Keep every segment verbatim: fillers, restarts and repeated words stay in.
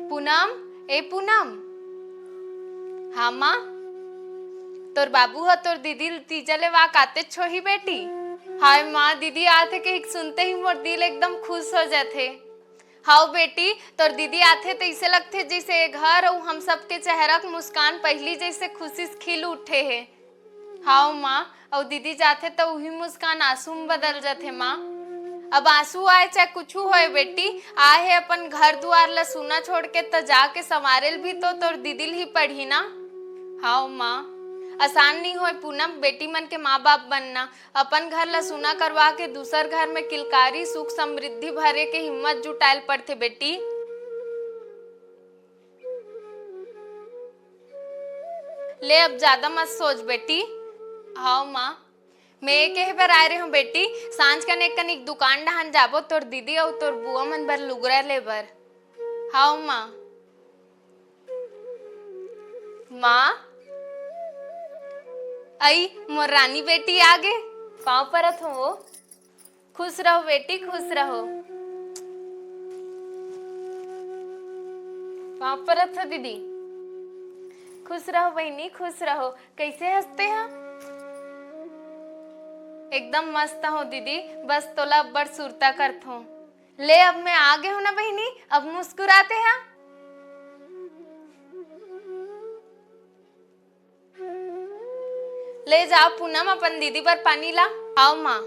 पूनम, ए पूनम। हाँ माँ, तोर बाबू ह तोर दीदी ल तीजा ले वाक आतेच होही बेटी। हाय माँ, दीदी आथे कहिके सुनते ही मोर दिल एकदम खुश हो जाथे। हाव बेटी, तोर दीदी आथे त अइसे लगथे जइसे ए घर अउ हम सबके चेहरा के मुस्कान पहिली जइसे खुशी से खिल उठे हे। हाव माँ, अउ दीदी जाथे त उही मुस्कान आंसू म बदल जाथे माँ। अब आंसू आए चाहे कुछु होए बेटी, आए हे अपन घर दुआर ल सूना छोड़ के त जाके संवारे ल भी तो तोर दीदी ल ही पड़ही ना। हाव माँ, आसान नइ होए पूनम, बेटी मन के माँ बाप बनना। अपन घर ल सूना करवा के दूसर घर में किलकारी सुख समृद्धि भरे के हिम्मत जुटाए ल पड़थे बेटी। ले अब जादा मत सोच बेटी। हाव माँ, मैं ये कहे बर आए रहे हूँ बेटी, सांझ कन एक कनिक दुकान डहान जाबो तोर दीदी अउ तोर बुआ मन बर लुगरा ले बर। हाव माँ। माँ, अई मोर रानी बेटी आगे, पाँव परत हूँ वो। खुश रहो बेटी, खुश रहो। पाँव परत हो दीदी। खुश रहो बहिनी, खुश रहो। कइसे हंसते हा? एकदम मस्त हो दीदी, बस तोला अब्बड़ सुरता करत हो। ले अब मैं आगे हूँ ना बहिनी, अब मुस्कुराते हा। ले जा पूनम अपन दीदी बर पानी ला। हाव माँ।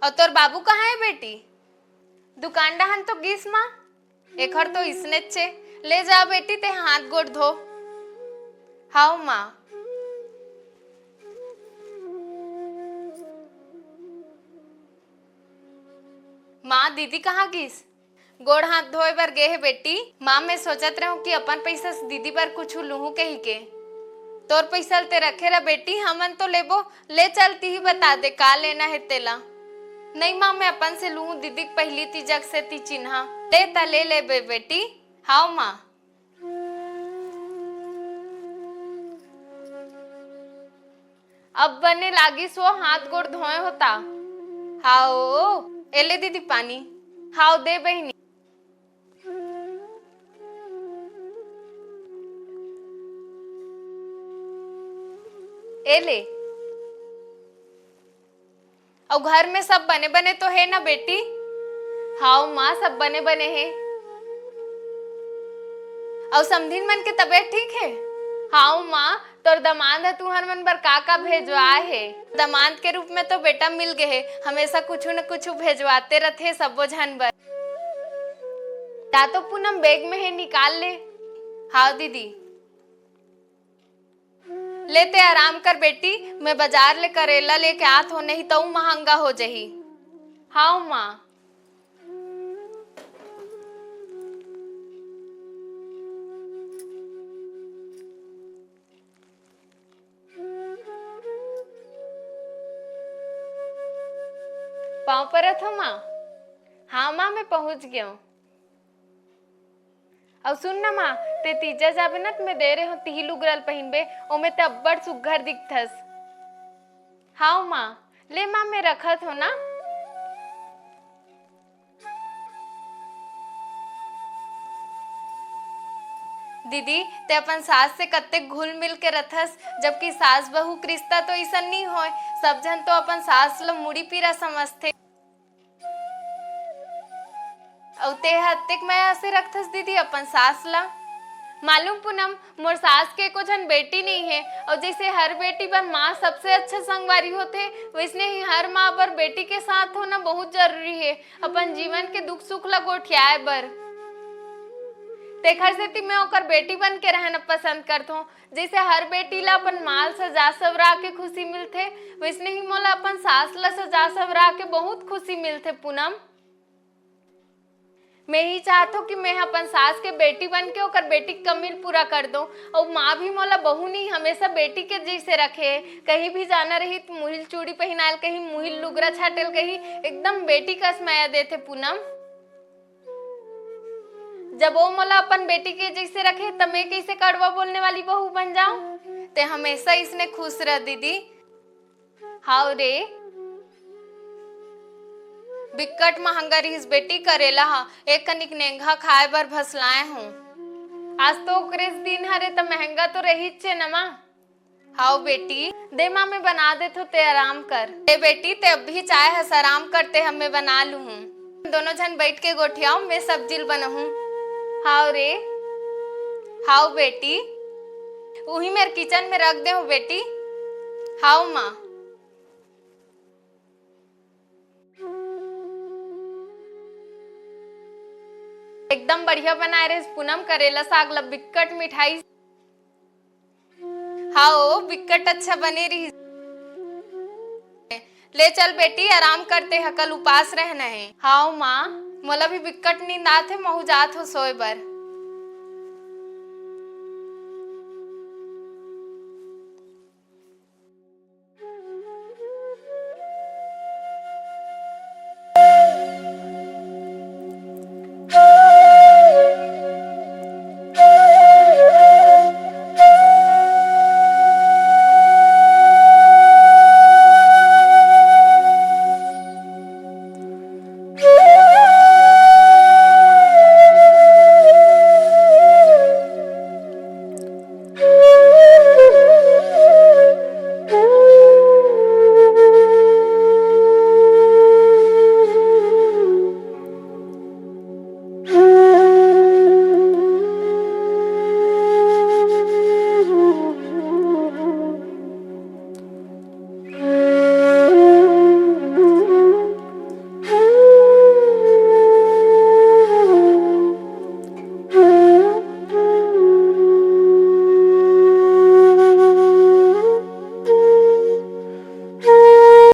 अउ तोर बाबू कहाँ हे बेटी? दुकान डहान तो गिस माँ। एखर तो इसनेच हे। ले जा बेटी, ते हाथ गोड़ धो। हाव माँ। माँ, दीदी कहाँ गिस? गोड़ हाथ धोए बर गे हे बेटी। माँ, मैं सोचत रहूं कि अपन पइसा से दीदी बर कुछु लूहूं कहिके। तोर पइसा ल ते रखे रह बेटी, हमन तो लेबो। ले चल, तिही बता दे का लेना हे तेला। नहीं माँ, मैं अपन से लूहूं, दीदी के पहिली तीजक से ती चिन्हा। ले त ले लेबे बेटी। हाव माँ। अब बने लागिस वो हाथ गोड़ धोए होता। हाव, ए ले दीदी पानी। हाव, दे बहिनी। ए ले। अउ घर में सब बने बने तो हे ना बेटी? हाव माँ, सब बने बने हे। अउ समधिन मन के तबीयत ठीक हे? हाव माँ, तोर दमांद ह तुहर मन बर का का भेजवाए हे। दमांद के रूप में तो बेटा मिल गे हे, हमेशा कुछु न कुछु भेजवाते रथे सबो झन बर। ता तो पूनम बैग में हे, निकाल ले। हाव दीदी। ले ते आराम कर बेटी, मैं बाजार ले करेला लेके आत हो, नहीं तो महंगा हो जही। हाव माँ। पाँव परत हो माँ। हाँ माँ, मैं पहुँच गेंव। अउ सुन ना माँ, ते तीजा जाबे ना, त मैं दे रहे हो तिही लुगरा ल पहिनबे, ओमे ते अब्बड़ सुग्घर दिखथस। हाव माँ, ले माँ, मैं रखत हो ना। दीदी, ते अपन सास से कत्ते घुल मिल के रथस, जबकि सास बहू के रिश्ता तो अइसन नी होय। सब झन तो अपन सास ल मुड़ी पीरा समझथे। अउ ते ह अतेक मया से रखथस दीदी अपन सास ला। मालूम पूनम, मोर सास के एको झन बेटी नइ हे, अउ जइसे हर बेटी बर माँ सबसे अच्छा संगवारी होथे, वइसने ही हर माँ बर बेटी के साथ होना बहुत जरूरी हे, अपन जीवन के दुख सुख ला गोठियाए बर। तेखर सेती मैं ओकर बेटी बन के रहना पसंद करथों। जइसे हर बेटी ला अपन माँ ल सजा सवरा के खुशी मिलथे, वइसने ही मोला अपन सास ला सजा सवरा के बहुत खुशी मिलथे पूनम। मैं ही चाहत हों कि मैं ह अपन सास के बेटी बन के ओकर बेटी के कमी ल पूरा कर दों। अउ माँ भी मोला बहू नहीं, हमेशा बेटी के जइसे रखे। कहीं भी जाना रही त मुहिल चूड़ी पहिनाए ल कही, मुहिल लुगरा छाटे ल कही, एकदम बेटी कस मया देथे पूनम। जब वो मोला अपन बेटी के जइसे रखे, त मैं कइसे कड़वा बोलने वाली बहू बन जाऊं? ते हमेशा इसने खुश रह दीदी। हाव रे। बिक्कट महंगा रिहिस बेटी करेला ह, एक कनिक नेंगा खाए बर भसलाए हूँ। आज तो ओकरे दिन हरे, त महंगा तो रहिच हे न माँ। हाव बेटी, दे माँ, मैं बना देथों, ते आराम कर। ए बेटी, ते अभी चाय हस, आराम कर, ते ह मैं बना लूहूँ। दोनों झन बैठ के गोठियाव, मैं सब्जी ल बनाहूँ। हाव रे, हाव बेटी, उही मेर किचन में रख दे हो बेटी। हाव माँ। एकदम बढ़िया बनाए रहिस पूनम, करेला साग ला बिक्कट मिठाई। हाव, बिक्कट अच्छा बने रहिस। ले चल बेटी, आराम कर, ते ह कल उपास रहना हे। हाव माँ, मोला भी बिक्कट नींद आथे, महू जात हो सोए बर।